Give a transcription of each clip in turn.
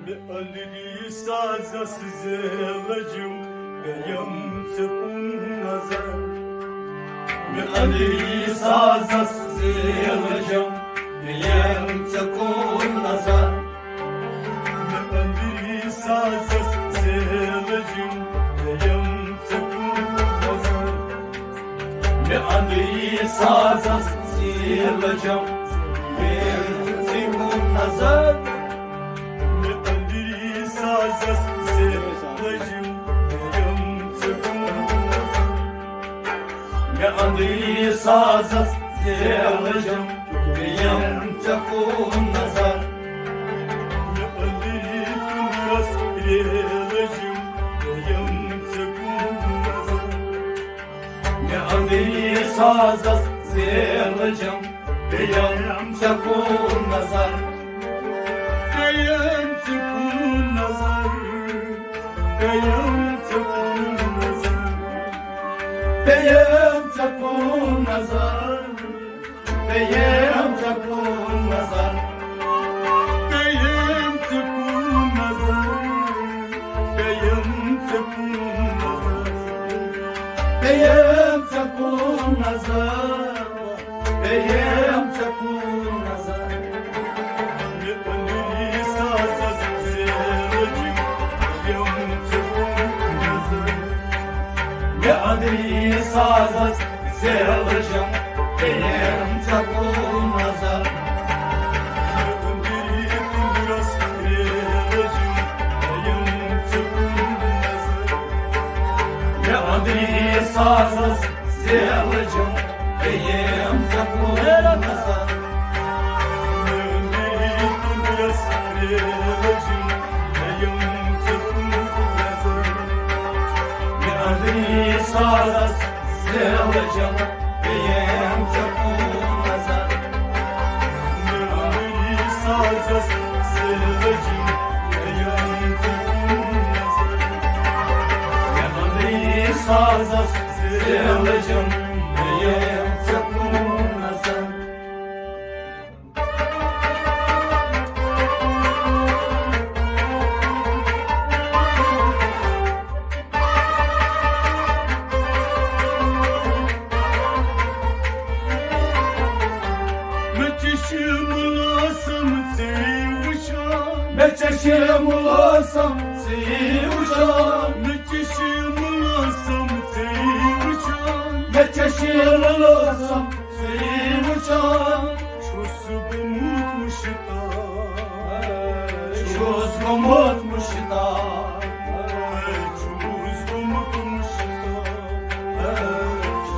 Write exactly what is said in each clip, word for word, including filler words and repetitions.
مےٚ أنٛدری سازس زیلہٕ جِم، پیٚیَم ژےٚ کُن نظر۔ مےٚ أنٛدری سازس زیلہٕ جِم، پیٚیَم ژےٚ کُن نظر۔ مےٚ أنٛدری سازس زیلہٕ جِم، پیٚیَم ژےٚ کُن نظر۔ مےٚ أنٛدری سازس زیلہٕ جِم، پیٚیَم ژےٚ کُن نظر۔ مےٚ أنٛدری سازس زیلہٕ جِم، پیٚیَم ژےٚ کُن نظر۔ مےٚ أنٛدری سازس زیلہٕ جِم، پیٚیَم ژےٚ کُن نظر۔ مےٚ أنٛدری تُلرس ریلہٕ جِم، پیٚیَم ژےٚ کُن نظر۔ مےٚ أنٛدری سازس زیلہٕ جِم، پیٚیَم ژےٚ کُن نظر۔ پیٚیَم ژےٚ کُن نظر۔ پیٚیَم ژےٚ کُن نظر۔ پیٚیَم ژےٚ کُن نظر۔ پیٚیَم ژےٚ کُن نظر۔ پیٚیَم ژےٚ کُن نظر۔ پیٚیَم ژےٚ کُن نظر۔ پیٚیَم ژےٚ کُن نظر۔ پیٚیَم ژےٚ کُن نظر۔ مےٚ أنٛدری سازس زیلہٕ جِم، پیٚیَم ژےٚ کُن نظر۔ مےٚ أنٛدری سازس زیلہٕ جِم، پیٚیَم ژےٚ کُن نظر۔ مےٚ أنٛدری تُلرس ریلہٕ جِم، پیٚیَم ژےٚ کُن نظر۔ مےٚ أنٛدری سازس زیلہٕ جِم، پیٚیَم ژےٚ کُن نظر۔ مےٚ أنٛدری تُلرس ریلہٕ جِم، پیٚیَم ژےٚ کُن نظر۔ مےٚ أنٛدری سازس زیلہٕ جِم، پیٚیَم ژےٚ کُن نظر۔ مےٚ أنٛدری سازس زیلہٕ جِم، پیٚیَم ژےٚ کُن نظر۔ مےٚ أنٛدری سازس زیلہٕ جِم، پیٚیَم ژےٚ کُن نظر۔ مےٚ چشم لوسم ژے وٕچھان۔ مےٚ چشم لوسم ژے وٕچھان۔ مےٚ چشم لوسم ژے وٕچھان۔ مےٚ چشم لوسم ژے وٕچھان۔ چھُس گوٚمُت مُشتاق۔ چھُس گوٚمُت مُشتاق۔ چھُس گوٚمُت مُشتاق۔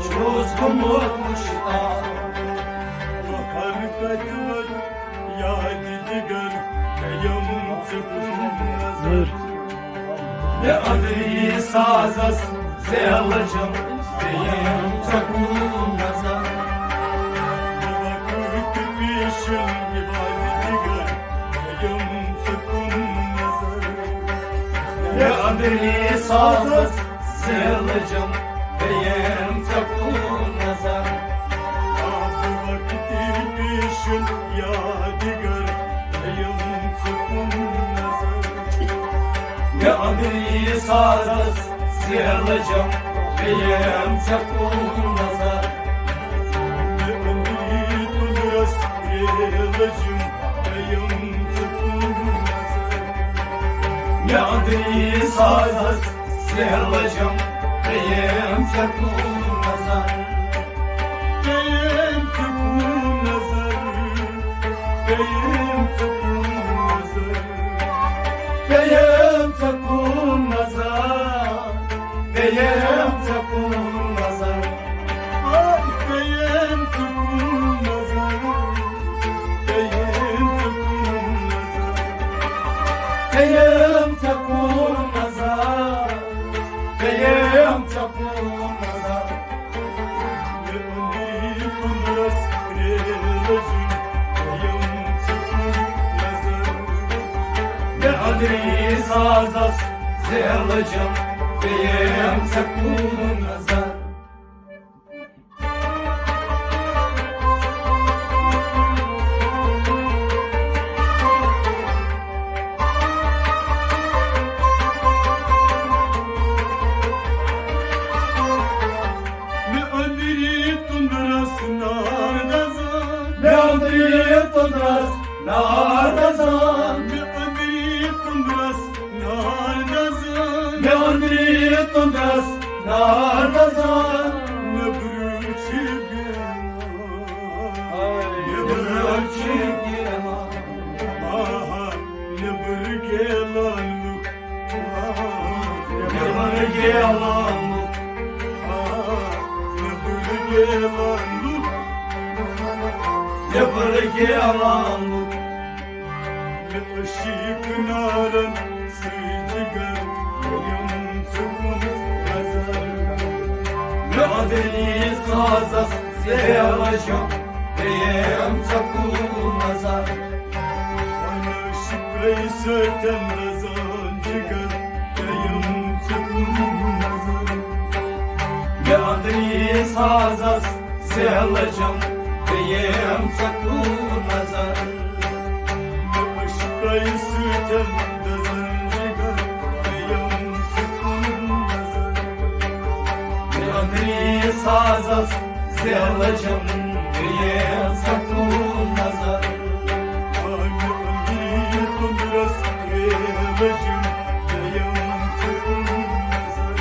چھُس گوٚمُت مُشتاق۔ وطن کتہِ وتہِ یادِ دِگر، پیٚیَم ژےٚ کُن نظر۔ مےٚ أنٛدری سازس زیلہٕ جِم، پیٚیَم ژےٚ کُن نظر۔ وقت پیشن یادِ دِگر، پیٚیَم ژےٚ کُن نظر۔ مےٚ أنٛدری سازس زیلہٕ جِم، پیٚیَم ژےٚ کُن نظر۔ آب وقتی پیشن یادِ دِگر، پیٚیَم ژےٚ کُن نظر۔ مےٚ أنٛدری سازس زیلہٕ جِم، پیٚیَم ژےٚ کُن نظر۔ مےٚ أنٛدری تُلرس ریلہٕ جِم، پیٚیَم ژےٚ کُن نظر۔ مےٚ أنٛدری سازس زیلہٕ جِم، پیٚیَم ژےٚ کُن نظر۔ پیٚیَم ژےٚ کُن نظر۔ پیٚیَم ژےٚ کُن نظر۔ پیٚیَم ژےٚ کُن نظر۔ پیٚیَم ژےٚ کُن نظر۔ آے پیٚیَم ژےٚ کُن نظر۔ پیٚیَم ژےٚ کُن نظر۔ پیٚیَم ژےٚ کُن نظر۔ پیٚیَم ژےٚ کُن نظر۔ مےٚ أنٛدری تُلرس ریلہٕ جِم، پیٚیَم ژےٚ کُن نظر۔ مےٚ أنٛدری سازس زیلہٕ جِم، پیٚیَم ژےٚ کُن نظر۔ نار دزان، نیٚبرٕ چھِ بیٚہوان، نیٚبرٕ چھِ بیٚہوان، آہا، نیٚبرٕ گیلان لُکھ، آہا، نیٚبرٕ گیلان لُکھ، آہا، نیٚبرٕ گیلان لُکھ، نیٚبرٕ گیلان لُکھ۔ مےٚ عشیٖق نارن سۭتۍ جگر، یِم ژٕ کُن نظر۔ مےٚ اَدٕنی سازس زیلہٕ چھم، یِم ژٕ کُن نظر۔ وَنہٕ شِکرے سۭتۍ دزان جگر، یِم ژٕ کُن نظر۔ مےٚ اَدٕنی سازس زیلہٕ چھم، یِم ژٕ کُن نظر۔ مےٚ عشقے سۭتۍ دزان جگر، یِم ژٕ کُن نظر۔ مےٚ اَدٕنی سازس زیلہٕ چھم، یِم ژٕ کُن نظر۔ آ، مےٚ اَدٕنی تُندرس زیلہٕ چھم، یِم ژٕ کُن نظر۔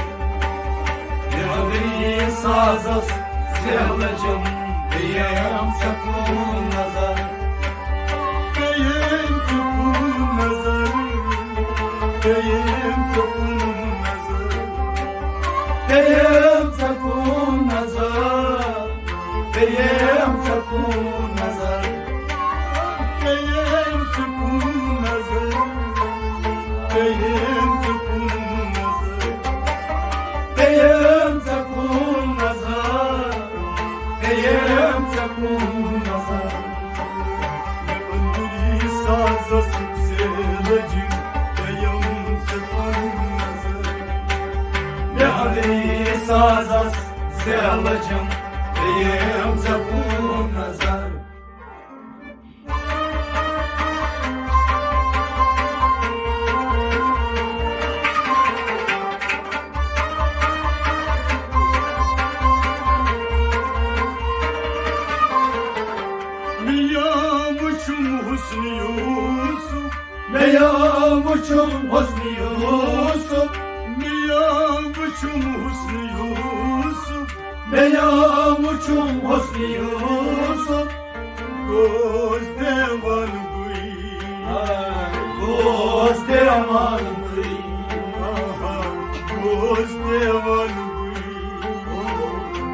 مےٚ اَدٕنی سازس زیلہٕ چھم، یِم ژٕ کُن نظر۔ یِم ژٕ کُن نظر، یِم ژٕ کُن نظر، یِم ژٕ کُن نظر، یِم ژٕ کُن نظر، یِم ژٕ کُن نظر، یِم ژٕ کُن نظر۔ بیٚیہِ یِم ژےٚ کُن نظر، بیٚیہِ یِم ژےٚ کُن نظر۔ مےٚ أنٛدری سازس زیلہٕ جِم، بیٚیہِ یِم ژےٚ کُن نظر۔ مےٚ أنٛدری سازس زیلہٕ جِم، بیٚیہِ یِم ژےٚ کُن نظر۔ مےٚ یا وُچھُم حُسنِ یوٗسُف۔ مےٚ یا وُچھُم حُسنِ یوٗسُف۔ مےٚ یا وُچھُم حُسنِ یوٗسُف۔ مےٚ یا وُچھُم حُسنِ یوٗسُف۔ گوس دیوان بٕے۔ گوس دیوان بٕے۔ آہا، گوس دیوان بٕے۔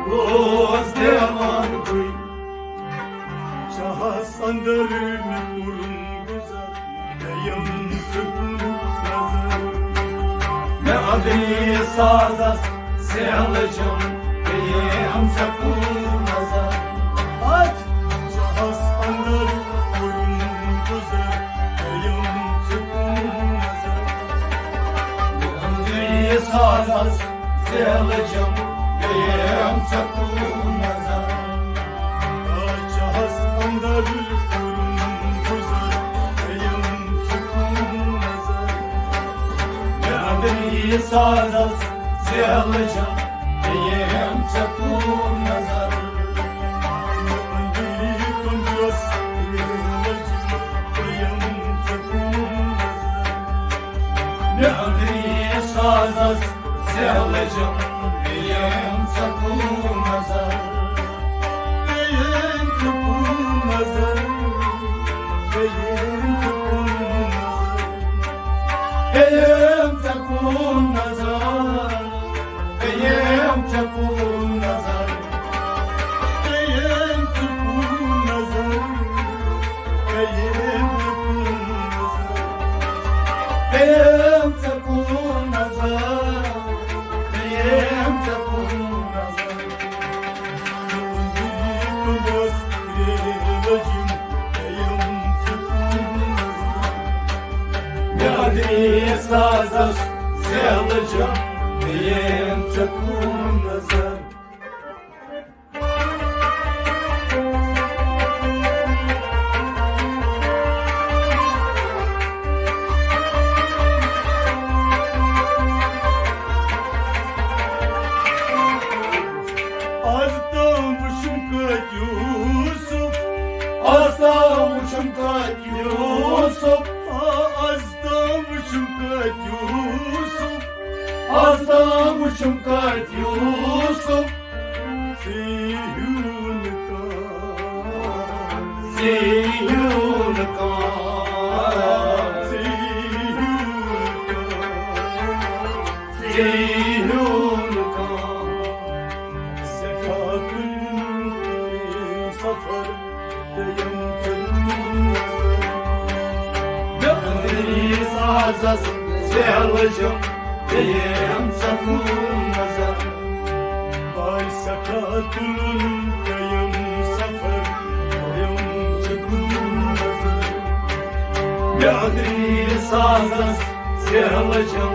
گوس دیوان بٕے۔ چاہس اندر مےٚ کوٚرُن گُزر۔ مےٚ یِم ژٕ کُن نظر۔ مےٚ اَدٕنی سازس زیلہٕ جِم، مےٚ یِم ژےٚ کُن نظر۔ اَتھ چھُ اَس اندر کوٚرُن گُزر، مےٚ یِم ژٕ کُن نظر۔ مےٚ اَدٕنی سازس زیلہٕ جِم، مےٚ یِم ژےٚ کُن نظر۔ چاہس اندر کوٚرُن گُزر، یِم ژٕ کُن نظر۔ مےٚ اَدٕنی سازس زیلہٕ جِم، یِم ژےٚ کُن نظر۔ مےٚ أنٛدری تُندرس زیلہٕ جِم، یِم ژٕ کُن نظر۔ مےٚ أنٛدری سازس زیلہٕ جِم، یِم ژےٚ کُن نظر۔ یِم ژےٚ کُن نظر۔ یِم ژےٚ کُن نظر۔ یِم ژےٚ کُن نظر۔ یِم ژےٚ کُن نظر۔ یِم ژےٚ کُن نظر۔ یِم ژےٚ کُن نظر۔ یِم ژےٚ کُن نظر۔ یِم ژےٚ کُن نظر۔ مےٚ اَدٕنی سازس زیلہٕ جِم، یِم ژےٚ کُن نظر۔ از تام وُچھُم کٲتۍ یوٗسُف۔ از تام وُچھُم کٲتۍ یوٗسُف۔ آ، از تام وُچھُم کٲتۍ یوٗسُف۔ آز تام وُچھُم کتہِ یوسف، ژےٚ ہیوٗ نہٕ کانٛہہ، ژےٚ ہیوٗ نہٕ کانٛہہ، ژےٚ ہیوٗ نہٕ کانٛہہ، ژےٚ ہیوٗ نہٕ کانٛہہ۔ سٮ۪ٹھاہ تُلُن سفر، بیٚیہِ أنٛدری سازس زیلہٕ چھم، بیٚیہِ أنٛدری سکوٗن نظر۔ آے سٮ۪ٹھاہ تُلُن بیٚیہِ سفر، بیٚیہِ سکوٗن نظر۔ بیٚیہِ أنٛدری سازس زیلہٕ چھم،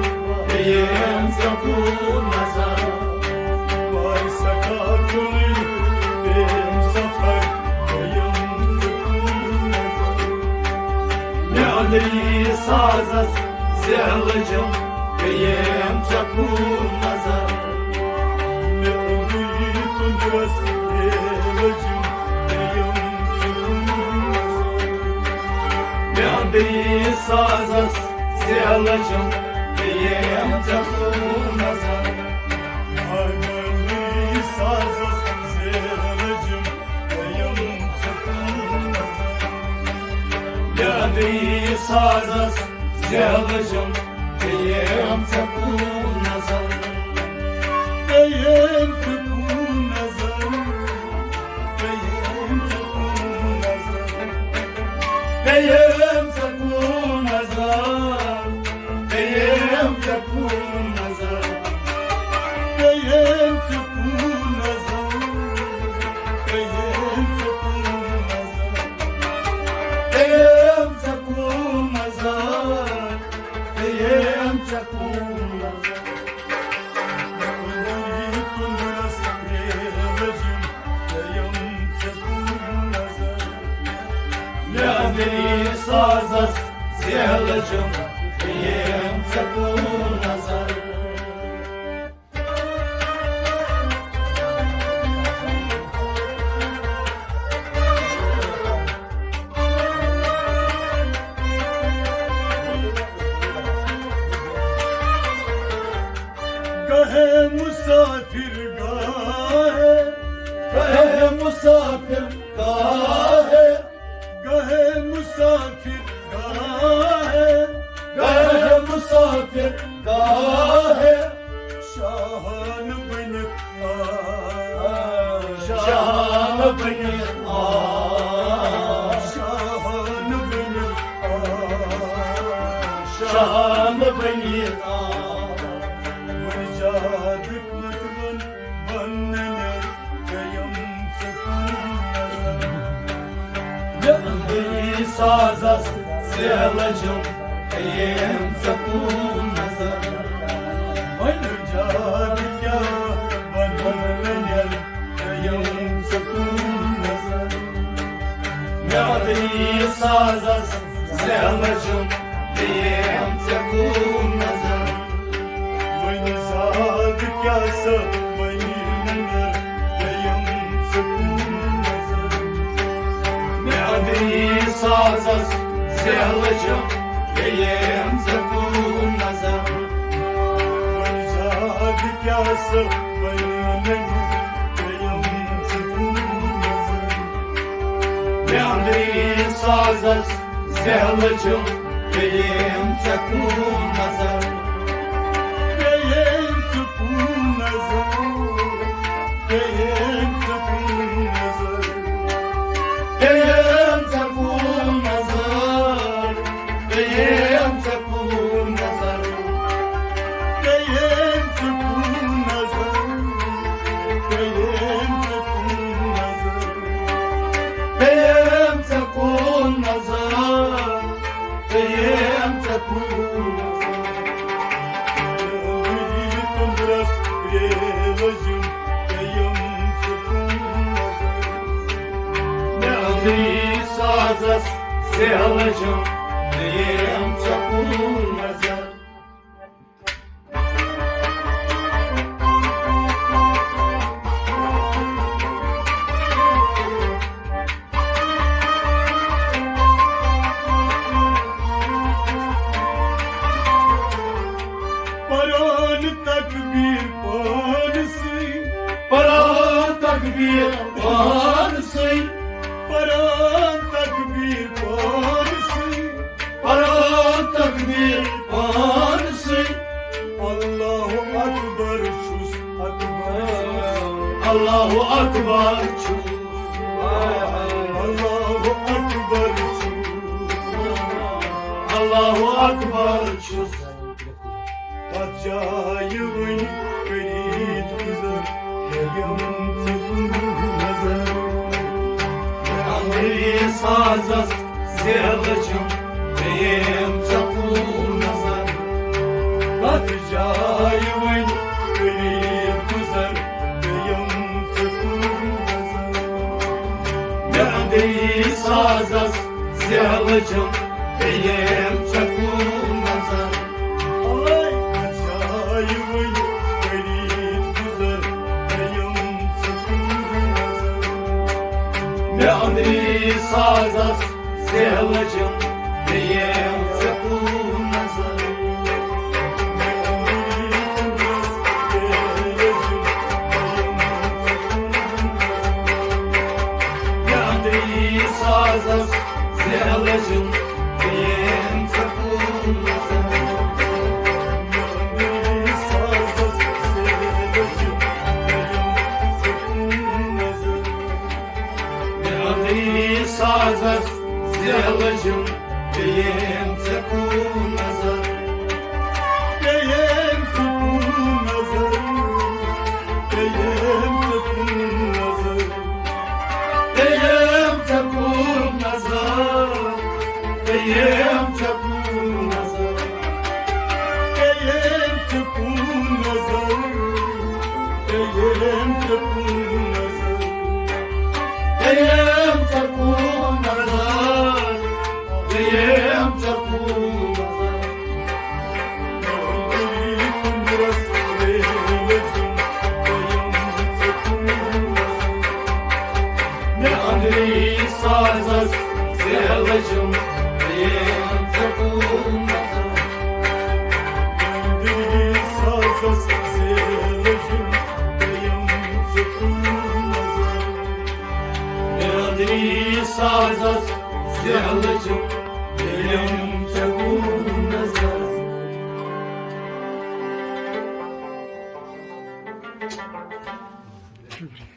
بیٚیہِ أنٛدری سکوٗن نظر۔ آے سٮ۪ٹھاہ تُلُن بیٚیہِ سفر، بیٚیہِ سکوٗن نظر۔ مےٚ أنٛدری سازس زیلہٕ چھم، بیٚیہِ ژےٚ کُن نظر۔ مےٚ أنٛدری تُندرس زیلہٕ چھم، بیٚیہِ ژےٚ کُن نظر۔ مےٚ أنٛدری سازس زیلہٕ چھم، بیٚیہِ ژےٚ کُن نظر۔ مےٚ أنٛدری سازس زیلہٕ چھم، بیٚیہِ ژےٚ کُن نظر۔ مےٚ أنٛدری سازس زیلہٕ چھم، بیٚیہِ ژےٚ کُن نظر۔ بیٚیہِ ژےٚ کُن نظر۔ بیٚیہِ ژےٚ کُن نظر۔ بیٚیہِ ژےٚ کُن نظر۔ بیٚیہِ ژےٚ کُن نظر۔ بیٚیہِ ژےٚ کُن نظر۔ بیٚیہِ ژےٚ کُن نظر۔ بیٚیہِ ژےٚ کُن نظر۔ بیٚیہِ ژےٚ کُن نظر۔ مےٚ أنٛدری تُندرس زیلہٕ چھم، بیٚیہِ ژےٚ کُن نظر۔ مےٚ أنٛدری سازس زیلہٕ چھم، بیٚیہِ ژےٚ کُن نظر۔ گاہے مسافر گاہے، گاہے مسافر گاہے، گاہے مسافر گاہے، گاہے مسافر گاہے۔ شاہان بنت آ، شاہان بنت آ، شاہان بنت آ، شاہان بنت آ۔ وۄنۍ زیادٕ نتہٕ وۄنۍ بنہٕ نہٕ گٔیم ژےٚ کُن نظر۔ مےٚ أنٛدری سازس زیلہٕ چھم، بیٚیہِ ژےٚ کُن نظر۔ وۄنۍ زیادٕ کیٛاہ ونہٕ نیر، بیٚیہِ ژےٚ کُن نظر۔ مےٚ أنٛدری سازس زیلہٕ چھم، بیٚیہِ ژےٚ کُن نظر۔ وۄنۍ زیادٕ کیٛاہ سا ونہٕ نیر، بیٚیہِ ژےٚ کُن نظر۔ مےٚ أنٛدری سازس زیلہٕ چھم، بیٚیہِ ژےٚ کُن نظر۔ وۄنۍ زیادٕ کیٛاہ سا ونہٕ نیر، بیٚیہِ ژےٚ کُن نظر۔ مےٚ أنٛدری سازس زیلہٕ چھم، بیٚیہِ ژےٚ کُن نظر۔ بیٚیہِ ژےٚ کُن نظر۔ بیٚیہِ ژےٚ کُن نظر۔ بیٚیہِ ژےٚ کُن نظر۔ بیٚیہِ ژےٚ کُن نظر۔ بیٚیہِ ژےٚ کُن نظر۔ بیٚیہِ ژےٚ کُن نظر۔ بیٚیہِ ژےٚ کُن نظر۔ بیٚیہِ ژےٚ کُن نظر۔ تُندرس بیٚیہِ لٔجِم، بیٚیہِ ژےٚ کُن نظر۔ مےٚ أنٛدری سازس زیلہٕ چھم، بیٚیہِ ژےٚ کُن نظر۔ پران پانسٕے، پران تکبیر پانسٕے، پران تکبیر پانسٕے۔ اللہ اکبر چھُس، اکبر، اللہ اکبر چھُس، اللہ اکبر چھُس، اللہ اکبر چھُس۔ تتھ جایہِ وۄنۍ کٔرِتھ گُزر، ہیٚیم ژٕ کُن نظر۔ مےٚ اندرِ سازس زیلہٕ چھم، ہیٚیم ژٕ کُن نظر۔ تتھ جایہِ وۄنۍ کٔرِتھ گُزر، ہیٚیم ژٕ کُن نظر۔ مےٚ اندرِ سازس زیلہٕ چھم، ہیٚیم ژٕ کُن نظر۔ اوے، تتھ جایہِ وۄنۍ کٔرِتھ گُزر، ہیٚیم ژٕ کُن نظر۔ مےٚ اندرِ سازس زیلہٕ چھم، ہیٚیم ژٕ کُن نظر۔ مےٚ اندرِ سازس زیلہٕ چھم، ہیٚیم ژٕ کُن نظر۔ مےٚ اندرِ سازس زیلہٕ چھم، ہیٚیم ژٕ کُن نظر۔ ہیٚیم ژٕ کُن نظر۔ ہیٚیم ژٕ کُن نظر۔ ہیٚیم ژٕ کُن نظر۔ ہیٚیم ژٕ کُن نظر۔ ہیٚیم ژٕ کُن نظر۔ ہیٚیم ژٕ کُن نظر۔ ہیٚیم ژٕ کُن نظر۔ ہیٚیم ژٕ کُن نظر۔ مےٚ اندرِ سازس زیلہٕ چھم، ہیٚیم ژٕ کُن نظر۔ مےٚ اندرِ سازس زیلہٕ چھم، ہیٚیم ژٕ کُن نظر۔ مےٚ اندرِ سازس زیلہٕ چھم، ہیٚیم ژٕ کُن نظر۔ شُکریہ۔